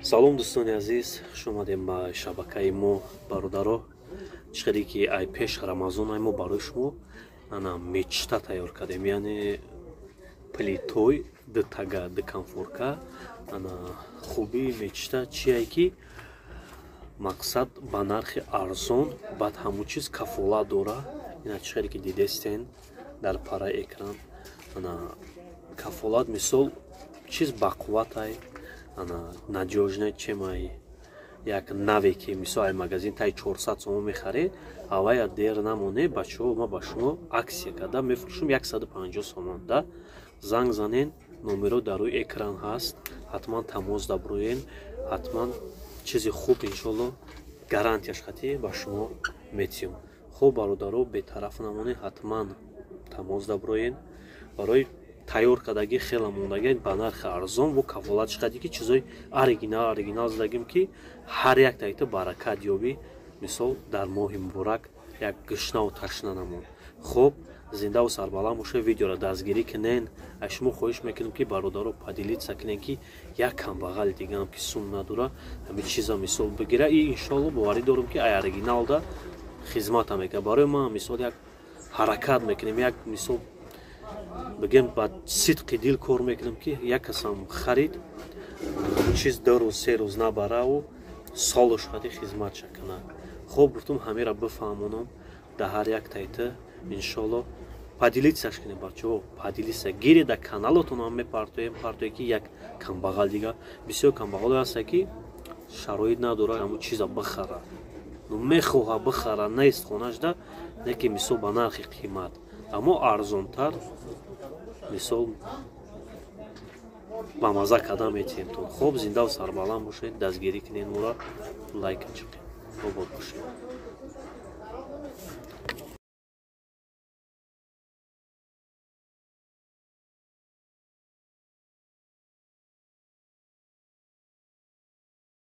Салом, дӯстони азиз, хуш омадем ба шабакаи мо. Бародаро, чӣ хеле ки ай пеш Рамазон ай мо барои шумо ана мечта тайёр кардем, яъне плитой дутага, дуконфорка. Ана хубии мечта чие, ки мақсад ба нархи арзон, баъд ҳамун чиз кафолат дора. Ина чӣ хеле ки дидестен дар параи экран, ана кафолат, мисол, чиз бақувватай, ана надёжный, чем ай як наве ки, мисол, ай магазин таи 400 сомон мехаред, авая дер намоне. Бачаҳо, ма ба шумо акция карда мефурӯшам 150 сомон да. Занг занен, номеро дар рӯи экран ҳаст, ҳатман тамос даброен. Ҳатман чизи хуб, иншолло, гарантияш хати ба шумо метиҳем. Хуб, бародаро, бетараф намонед, ҳатман тамос даброен. Барои тайёр кардагӣ хела мондагӣ ба нархи арзон бо кафолатш қади ки чизои оригинал, оригинал задагим, ки ҳар як таита баракат ёбӣ. Мисол, дар моҳи муборак як гушнаву ташна намон. Хуб, зиндаву сарбаланд бошед, видеоро дастгирӣ кунен. Аз шумо хоҳиш мекунем, ки, бародаро, поделиться кунен, ки як камбағали дигаам, ки сум надора, ҳамин чиза, мисол, бигира. И иншоалло, боварӣ дорам, ки ай оригиналда хизмата мекунад. Барои ман, мисол, як ҳаракат мекунем, як, мисол, бигем, ба сидқи дил кор мекунем, ки як касам харид, чиз 2 рӯз, 3 рӯз набараву солуш хади хизматша кунад. Хуб, гуфтум, ҳамеро бифаҳмонам дар ҳар як тайта. Иншолло, поделиться ш кунем, бачаҳо, поделиться гире, дар каналотон ҳам мепартоем, партое, ки як камбағал дига. Бисёр камбағалое ҳаста, ки шароит надорад ҳамун чиза бихара, мехоҳа бихара, нест хонашда, не ки, мисол, ба нархи қимат, аммо арзонтар, мисол, ба маза карда метиҳем. Хуб, зиндаву сарбаланд бошед, дастгирӣ кунед моро, лайка чиқед, обод бошед.